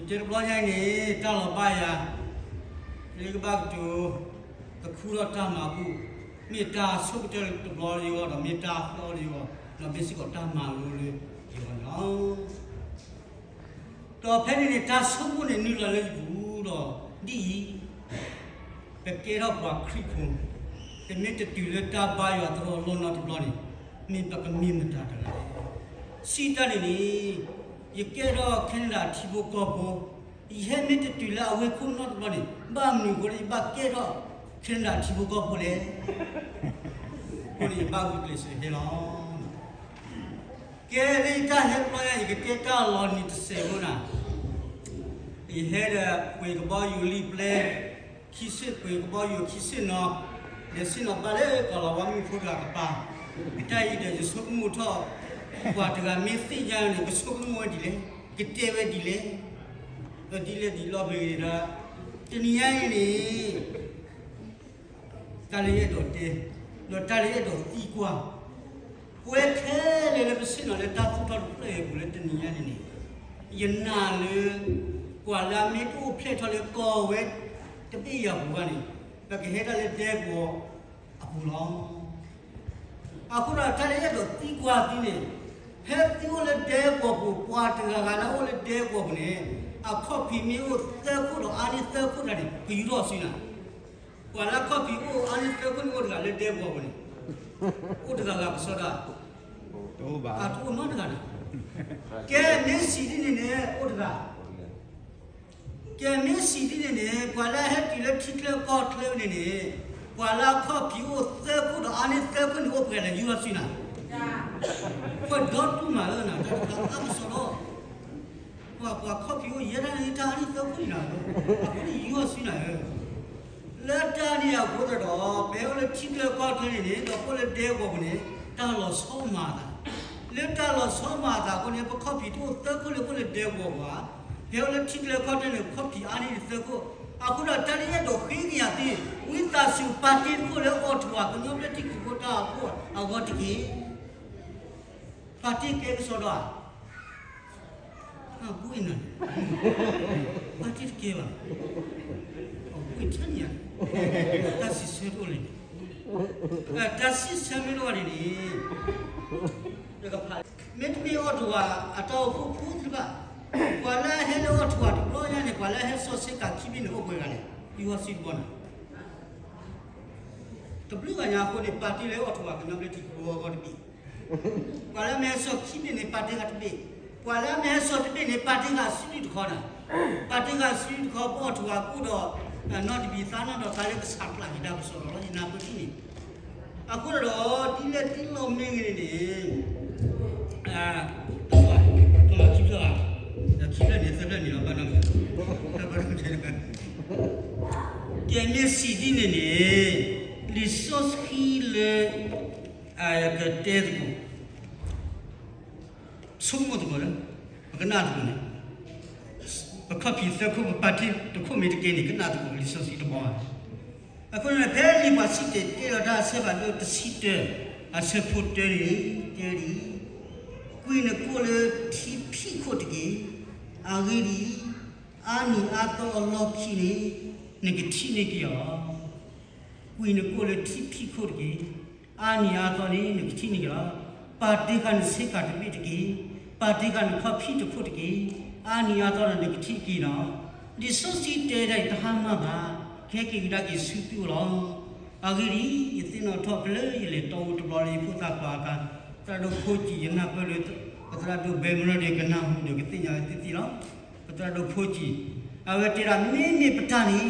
တဲတဘျီညါအံၤန့ၣ် တၢ်လီၤဘၣ်ယၤ လၢယကဘၣ်ကတိၤ ကခူထီၣ်တၢ်မၤဘူၣ်, မ့ၢ်တၢ်ဆိကတၢၢ်တဘျီလၢယဂီၢ် ဒီးမ့ၢ်တၢ်ဃၣ်လၢယဂီၢ်, ဒီးမ့ၢ်စ့ၢ်ကီးတၢ်မၤလိလၢယဂီၢ်န့ၣ်လီၤ. ဒီးဖဲန့ၣ်န့ၣ် တၢ်ဆိကမိၣ်န့ၣ်နုာ်လီၤလၢယပူၤဒီး ဒ်အံၤ, ပကဲထီၣ်ပှၤခရံာ်ဖိ, ပမ့ၢ်တတုၤလၢတၢ်ဘါယွၤသရိာ်အလီၢ်နီတဘျီန့ၣ် မ့ၢ်ပကမ့ၢ်မတၤတဂၤလဲၣ်. စံးတၢ်န့ၣ်န့ၣ် ယကဲထီၣ် Canada ထံဖိကီၢ်ဖိ, ယဟဲမ့ၢ်တတုၤလၢအဝ့ၢ်ခိၣ်နီတဘျီန့ၣ် ဘၣ်မနုၤအဃိလၢယဘၣ်ကဲထီၣ် Canada ထံဖိကီၢ်ဖိလဲၣ်. အဃိန့ၣ် ယဘၣ်ဂုာ်ကျဲးစၢးဟဲလီၤ. ကဲလၢယတၢ်ဟဲတဘျီညါ ယကတဲတၢ်လီၤနံၤတစဲးဖိနၤ, ယဟဲဒီးပှ့ၤကဘီယူၤလံာ်ပျဲ ခံဆ့ၣ် ပှ့ၤကဘီယူၤခံဆ့ၣ်နီၤ, လဲၤဆ့ၣ်နီၤဘၣ်လၢကီၢ်လီၤဝါမုၣ်ဖိတဂၤကပၤ, တၢ်အံၤဒီးယဆိကမိၣ်ထီၣ် ပှၤတဂၤမ့ၢ်သ့ၣ်ညါန့ၣ် ကဆိကမိၣ်ဝဲဒ်လဲၣ်, ကတဲဝဲဒ်လဲၣ်, ဒီးဒ်လဲၣ်ဒ်လဲၣ်မ့ၢ်ဂ့ၤဒီး တနံၤညါအံၤန့ၣ် တၢ်လၢယအဲၣ်ဒိးတဲ, ဒီးတၢ်လၢယအဲၣ်ဒိးသံကွၢ်, ပဝဲခဲလၢာ်လၢပဆ့ၣ်နီၤလၢတၢ်သူၣ်ထီၣ်တဖျၢၣ်အံၤအပူၤလၢတနံၤညါန့ၣ်န့ၣ်, ယနာ်လၢ ပှၤလၢအမ့ၢ်တအိၣ်ဖျဲၣ်ထီၣ်လၢကီၢ်ဝဲတဘ့ၣ်အံၤအပူၤဘၣ်န့ၣ်, ပကဟဲဒၣ်လၢဒဲကဝီၤအပူၤလီၤ. အဃိဒီးတၢ်လၢယအဲၣ်ဒိးသံကွၢ်သုန့ၣ်, ဖဲသုအိၣ်လၢဒဲကဝီၤပူၤ ပှၤတဂၤဂၤလၢအအိၣ်လၢဒဲကဝီၤပူၤန့ၣ်, အခီၣ်ဖံးမ့ၢ်အိၣ်သၢခိၣ်ဒီးအါန့ၢ်သၢခိၣ်တဂၤန့ၣ် ကယူၤထီၣ်စုနၤ, ပှၤလၢအခီၣ်ဖံးအိၣ်အါန့ၢ်သၢခိၣ်န့ၣ်အိၣ်တဂၤလၢဒဲကဝီၤပူၤန့ၣ်, အိၣ်တဂၤဂၤကစီဒီ, အတအိၣ်နီတဂၤန့ၣ်, ကဲမ့ၢ်စံးဒ်န့ၣ်န့ၣ် အိၣ်တဂၤ ကဲမ့ၢ်စံးဒ်န့ၣ်န့ၣ် ပှၤလၢအဟဲတုၤလၢထံချၢကီၢ်ချၢန့ၣ်န့ၣ်, ပှၤလၢအခီၣ်ဖံးအိၣ်သၢခိၣ်ဒီးအါန့ၢ်သၢခိၣ်န့ၣ်အိၣ်ပှဲၤလဲၣ် ယူၤထီၣ်စုနၤ, ပှၤဒီတူၢ်မးဧၢနၤ တၢ်တခါအါကစီဒီ, ပှၤ ပှၤခီၣ်ဖံးအိၣ်ယဲဒၣ်န့ၣ် တၢ်အါန့ၢ်သၢခိၣ်န့ၣ်နၤ, အဃိန့ၣ်ယူၤထီၣ်စုနၤဧၢ လၢတၢ်န့ၣ်အဃိသတးဒီး ပဟဲအိၣ်လၢထံချၢကီၢ်ချၢန့ၣ်န့ၣ် ဒီးပအိၣ်လၢဒဲကဝီၤပူၤန့ၣ် တၢ်လီၤဆီမၤအသး, လၢတၢ်လီၤဆီမၤအသးအဃိန့ၣ် ပခီၣ်ဖံးတအိၣ်သၢခိၣ်လၢပအိၣ်လၢဒဲကဝီၤပူၤဧါ, ပဟဲအိၣ်လၢထံချၢကီၢ်ချၢန့ၣ် ခီၣ်ဖံးအါန့ၢ်သၢခိၣ်, အဃိဒီးတၢ်လၢယအဲၣ်ဒိးဃ့ကညးသု, ဝံသးစူၤ ပာ်တ့ၢ်သကိးလၢအီၣ်ထူဝါကညီဘျၢထံခရံာ်ဖိတၢ်အိၣ်ဖှိၣ်အဂီၢ်တက့ၢ်. ပာ်တ့ၢ်ကဲကစီဒီဧါ အဘၣ်နၤ, ပာ်တ့ၢ်တကဲဘၣ်, အဘၣ်ထဲန့ၣ်ဧါ, တၢ်စံးဆၢတအိၣ်လဲၣ်, တၢ်စံးဆၢမ့ၢ်တအိၣ်န့ၣ်န့ၣ်, မ့တမ့ၢ်အီၣ်ထူဝါအတၢ်အိၣ်ဖှိၣ်ဖိသ့ၣ်တဖၣ်, ပှၤလၢအဟဲလၢအီၣ်ထူဝါတဘျီညါန့ၣ် ပှၤလၢအဟဲစီဆှံကးခံဘ့ၣ်န့ၣ်အိၣ်ပှဲၤဂၤလဲၣ်, ယူၤထီၣ်စုတဘျီနၤ တဘျုးဂၤညါအဃိန့ၣ် ပာ်တ့ၢ်လၢအီၣ်ထူဝါကညီဘျၢထံခရံာ်ဖိအဂီၢ်တဘ့ၣ်, ပှၤလၢအမ့ၢ်ဟဲစီဆှံခံဘ့ၣ်န့ၣ် ပာ်တ့ၢ်ဂၤတဘ့ၣ်, ပှၤလၢအမ့ၢ်ဟဲစီဆှံတဘ့ၣ်န့ၣ် ပာ်တ့ၢ်ဂၤအစုဒုၣ်တခီနၤ, ပာ်တ့ၢ်ဂၤအစုဒုၣ်တခီ ပအီၣ်ထူဝါကအိၣ်ဒီး နီတဘံၤသးနီၣ်ဒီးသးလၢကဆးကျးက့ၤတၢ်ကစီဒီလီၤ ယနၢ်ပၢၢ်ဒ်န့ၣ်, အဃိဒီး ဒ်လဲၣ်ဒ်လဲၣ်မ့ၢ်ဂ့ၤန့ၣ်န့ၣ် တလီၤခံဖျၢၣ်ဘၣ်, ဒီးခံဖျၢၣ်န့ၣ် သၢဖျၢၣ်န့ၣ်လီၤ ဘၣ်နီၢ်မး, ကဲမ့ၢ်စံးဒ်န့ၣ်န့ၣ် လံာ်စီဆှံလၢ ကတဲသကိး ဆိကမိၣ်သကိးလၢ ပကနၣ်သကိးန့ၣ် ပခီၣ်ဖံးသၢခိၣ် ပပာ်တ့ၢ်တခိၣ်မ့ၢ်တကဲန့ၣ် ကနၣ်သကိးလံာ်စီဆှံတဘီဘၣ်. အဃိန့ၣ် ဖဲလံာ်ပှၤစံၣ်တဲၤတဲလီၤတၢ်အဆၢဖးဒိၣ်တဆံတၢ အဆၢဖိတၢန့ၣ် တဲဒ်အံၤ, ကွံာ်နကိၣ်လၢထံဖံးခိၣ်တက့ၢ်. အဂ့ၢ်ဒ်အံၤ, အါနံၤအါသီအလီၢ်ခံန့ၣ် နကထံၣ်န့ၢ်က့ၤအီၤလီၤ. ကွံာ်နကိာ်လၢထံဖံးခိၣ်တက့ၢ်. အါနံၤအါသီန့ၣ် နကထံၣ်န့ၢ်က့ၤလီၤ. ပာ်တ့ၢ်ဃာ်နဆ့ကၤတဘ့ၣ်တက့ၢ်. ပာ်တ့ၢ်ဃာ်နခီၣ်ဖံးတခိၣ်တက့ၢ်. အါနံၤအါသီဒီးနကထံၣ်က့ၤနီၤ. လံာ်စီဆှံတဲဒၣ်အံၤတဟါမၢ်ဘၣ်, ကဟဲက့ၤကဒါက့ၤဆူသုအိၣ်လီၤ. အဂ့ၢ်ဒ်အံၤ, ယသ့ၣ်နီၣ်ထီၣ်ဖဲလၢယလဲၤတီအူတဘျီလၢယဖိသၣ်ခွါအခါ, သရၣ်ဒိၣ်ဖိကံာ် ယနၢ်ပၢၢ်လၢ ပသရၣ်ဒိၣ်ဘဲမရၢဒီးကနၢ်ဟူဒီးကသ့ၣ်ညါလၢသ့ၣ်သ့ၣ်လီၤ. ပသရၣ်ဒိၣ်ဖိကံာ်, အဝဲတဲဒၣ်မ့မ့ၢ်ပတၢ်န့ၣ်,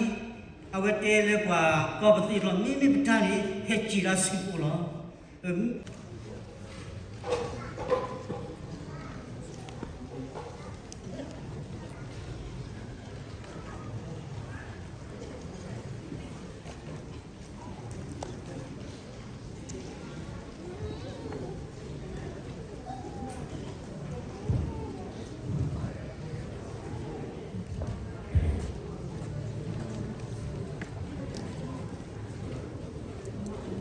အဝဲတဲလၢပှၤကီၢ်ပသ့ၣ်တဖၣ်, မ့မ့ၢ်ပတၢ်န့ၣ် ဟဲက့ၤဒၣ်ဆူပအိၣ်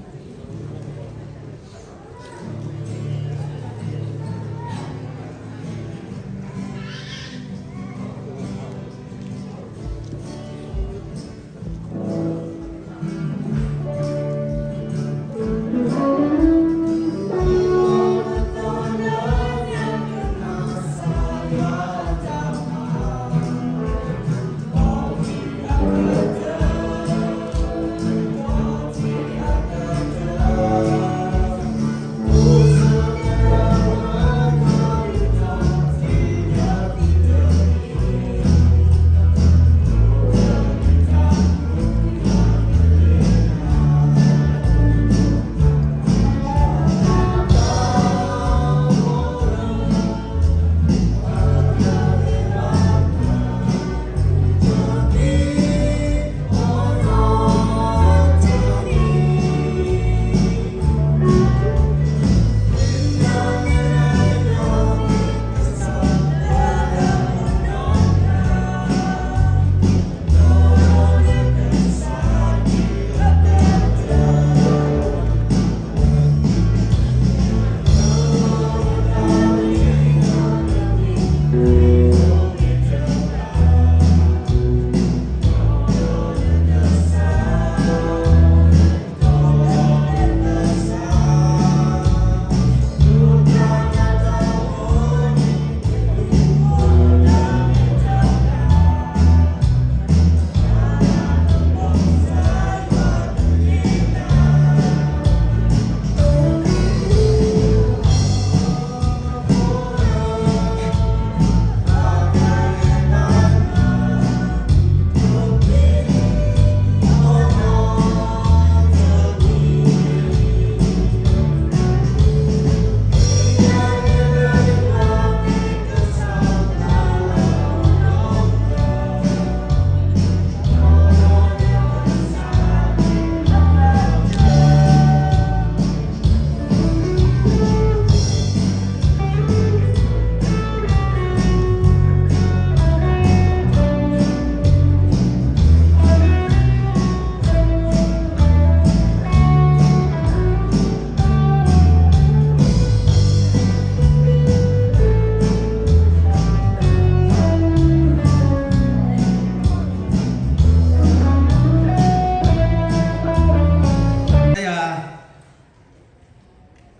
လီၤ.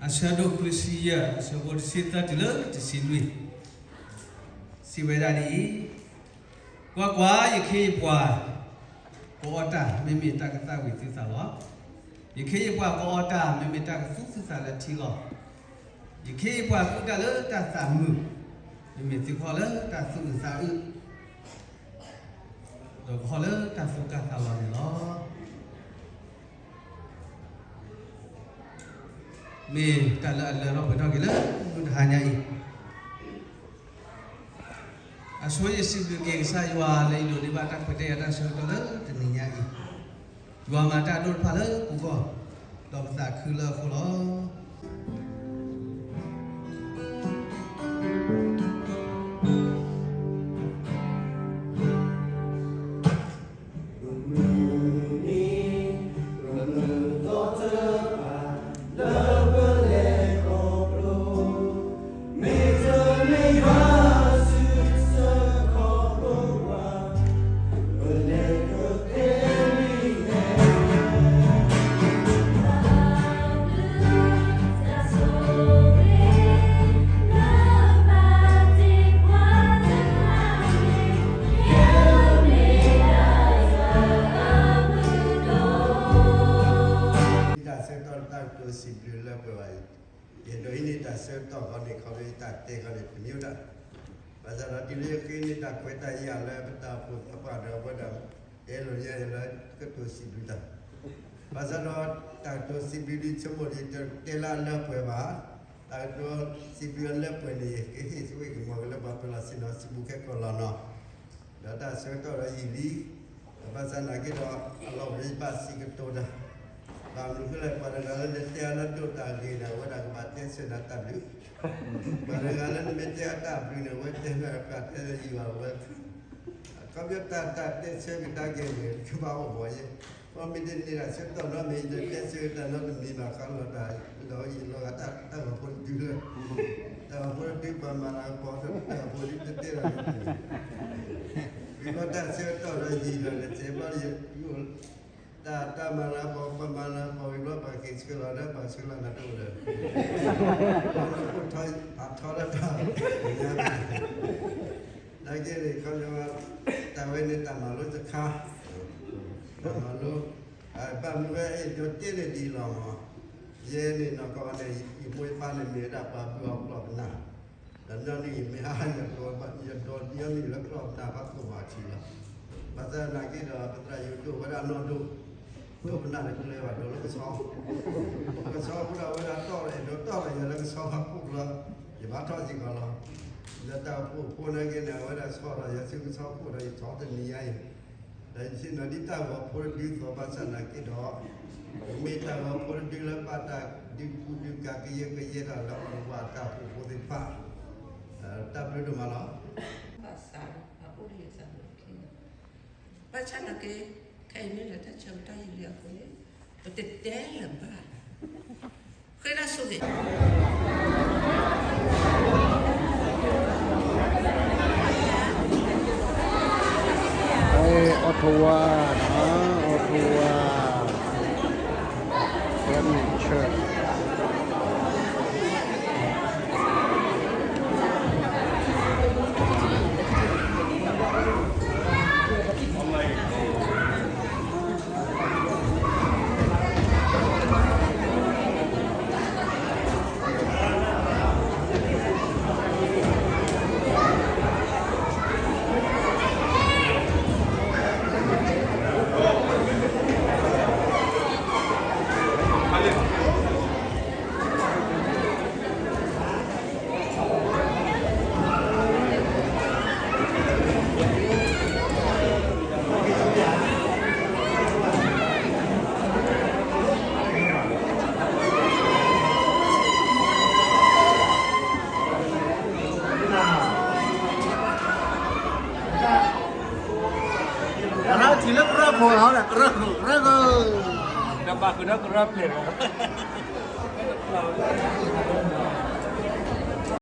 အဆၢဒိၣ်ခွံဆံယဲၢ် အဆၢဖိတဆံသၢတုၤလၢတဆံလွံၢ်, စံးဝဲဒၣ်ဒ်အံၤ, ကွၢ်ကွၢ်, ယခ့ယပှၤ ကအီတၢ် မ့မ့ၢ်တၢ်ကသၣ်ဝံၤသုသးလီၤ. ယခ့ယပှၤကအီတၢ် မ့မ့ၢ်တၢ်ကသူၣ်သုသးလၢထံလီၤ. ယခ့ယပှၤဃုတၢ်လၢတၢ်သးမုာ်, မ့မ့ၢ်သုခီလၢတၢ်သူၣ်အုးသးအုး ဒီးကဟီလၢတၢ်သူၣ်ကၢ်သးလီၤန့ၣ်လီၤ. မ့ၢ်တၢ်လၢအလၢထီၣ်ပှဲၤထီၣ်က့ၤလၢမုၢ်တဟါညါအံၤ, အဆိယစံးဘျုးက့ၤကစၢ်ယွၤလၢယဒိးန့ၢ်ဘၣ်တၢ်ခွဲးတၢ်ယာ်တၢ်ဆၢကတီၢ်လၢတနံၤညါအံၤ, ယွၤမၤတၢ်ဒိၣ်တဖၣ်လၢပဂီၢ်, ဒီးပသးခုလၢအဃိလီၤ. တၢ်ဆၢကတီၢ်ခီန့ၣ် ခီဖျိတၢ်တဲခီန့ၣ် တမ့ၢ်ဝဲဒၣ်, ဘၣ်ဆၣ်ဒီးတုၤလၢယဃ့န့ၢ်တၢ်ခွဲးတၢ်ယာ်လၢပတၢ်အိၣ်ဖှိၣ်သးပှၢ်ဒီးအဝဲဒၣ် တဲလိာ်ညါယၤလၢကတိၤစံးဘျုးတၢ်, ဘၣ်ဆၣ်ဒီးတၢ်ကတိၤစံးဘျုးဒ်ဆိကမိၣ်ဒ် တတဲလၢအလၢပှဲၤဘၣ်, တၢ်ကတိၤစံးဘျုးအလၢပှဲၤန့ၣ် ကဟ့ၣ်ဆိၣ်ဂ့ၤကမီၤက့ၤလၢပှၤပၢၤလီၢ်ဆ့ၣ်နီၤစုပူၤခဲကိာ်လီၤနီၤ. ဒီးတၢ်ဆၢကတီၢ်ဒီးယံာ်လံ, ဘၣ်ဆၣ်နာ်က့ဒီး အလီၢ်အိၣ်လၢယဘၣ်စံးကတိၤတၢ်, ဘၣ်မနုၤဃိလဲၣ် ပှၤတဂၤလၢနတဲအါလၢဒိၣ်တၢ်ဂ့ၤန့ၣ် အဝဲဒၣ်ကဘၣ်တဲဆၢနၤတၢ်ဘျုး, ပှၤတဂၤလၢနမ့ၢ်တဲအါတၢ်ဘျုးန့ၣ် အဝဲတဲနၤပှၤတဲလၢယံာ်ဘၣ်ဝဲ ခီဖျိတၢ်တၢ်တဲဆၢကဒါက့ၤန့ၣ် ကဘၣ်အိၣ်မးယဲ, ပမ့ၢ်တန့ၢ်တၢ်ဆၢကတီၢ်နီတမံၤ ယတဲဆၢကဒါနီတမံၤဘၣ်ဃးလီၤတၢ် လီၤယံာ်လီၤဂၤတၢ်ဂီၤဖိတဒုလၢ တၢ်ဂီၤဖိတဒုပှၤမၤလၤကပီၤ တၢ်ဂီၤဖိဒုတတဲလီၤ ဝံၤဘျီတၢ်ဆၢကတီၢ်ဒီးယံာ်ဒီး တစဲးဘျီ တၢ်တၢ်မၤလၤကပီၤ ပှၤမၤလၤကပီၤဝံၤဘျီ ပှၤက့ၤဆှၢလီၤဒီး ပှၤဆှၢလီၤနၤတအိၣ်လၢၤ ပှၤနအိၣ်ထီၣ်ပာ်ထီၣ်လၢတၢ်ညါ နာ်က့န့ၣ် ခီဖျိ တၢ်ဝဲန့ၣ်တၢ်မၤလိတခါ, တၢ်မၤလိ, ဘၣ်မနုၤဝဲအဲၣ်ဒိးတဲန့ၣ်ဒ်အံၤလီၤမး, ယဲန့ၣ်နီၢ်ကီၢ်န့ၣ် ယမိၢ်ယပၢ်န့ၣ်မ့ၢ်ဝဲဒၣ်ပှၤဘုၣ်အီၤကျီၢ်ပနၢ်, ဒီးညီနုၢ်ယမ့ၢ်ဟါ ယဒိးညီနုၢ်လၢကျီၢ်ပနၢ်ဘၣ်ခိၣ်ဘၣ်ထံးလီၤ. ဘၣ်ဆၣ်နာ်က့ဒီး ပသရၣ်ယိၤဒိၣ်ဝဲဒၣ်နီၢ်ဒိၣ်, ကျီၢ်ပနၢ်န့ၣ် ကလဲၤဘၣ်ဒိးလၢကဆီ, ကဆီဖိဒီးဝဲဒၣ်တီၢ်ဒီး အဲၣ်ဒိးတီၢ်ဒီးယၤလၢကဆီဖးခိၣ်ဘျီ, ယဘၣ်ထီၣ်စ့ၢ်ကီးလီၤ. ဒီးတၢ်အိၣ်ဖှိၣ်ဖိနာ်က့န့ၣ် အဝဲဒၣ်ဆီဒီးယၤဆူကဆီခိၣ်ဒီး ယထီၣ်တနံၤညါအံၤ, ဒီးယဆ့ၣ်နီၤဒ်တၢ်ဂီၤဖိတဒုသိးဘၣ်ဆၣ်နာ်က့ဒီး, မ့ၢ်တၢ်ဂီၤဖိတဒုလၢဘၣ်တၢ်ဒုးပူၤဒုးကၤကယဲၢ်ကယဲၢ်တၢ်လၢအီၤတဝၢအတၢ်အိၣ်ဖှိၣ်ဖိသ့ၣ်တဖၣ်, တၢ်ဘျုးဒိၣ်မးလီၤ. ဘၣ်ဆၣ်ဒီး အအိၣ်လၢယသးန့ၣ် ဘၣ်ဆၣ်နာ်က့ ခဲအံၤမ့ၢ်လၢတၢ်ဆၢကတီၢ်ယံာ်လံအဃိန့ၣ် ပတတဲလၢၤဘၣ်, ဃ့တၢ်ဆိၣ်ဂ့ၤ Ottawa, Ottawa Baptist Church. အရၢထံလၢကရၢခိၣ်ဟီဒီး ကရၢခိၣ် ကရၢခိၣ် ဒီးဘၣ်ဃုာ်ဒီးကရၢပျဲၢ်လီၤ.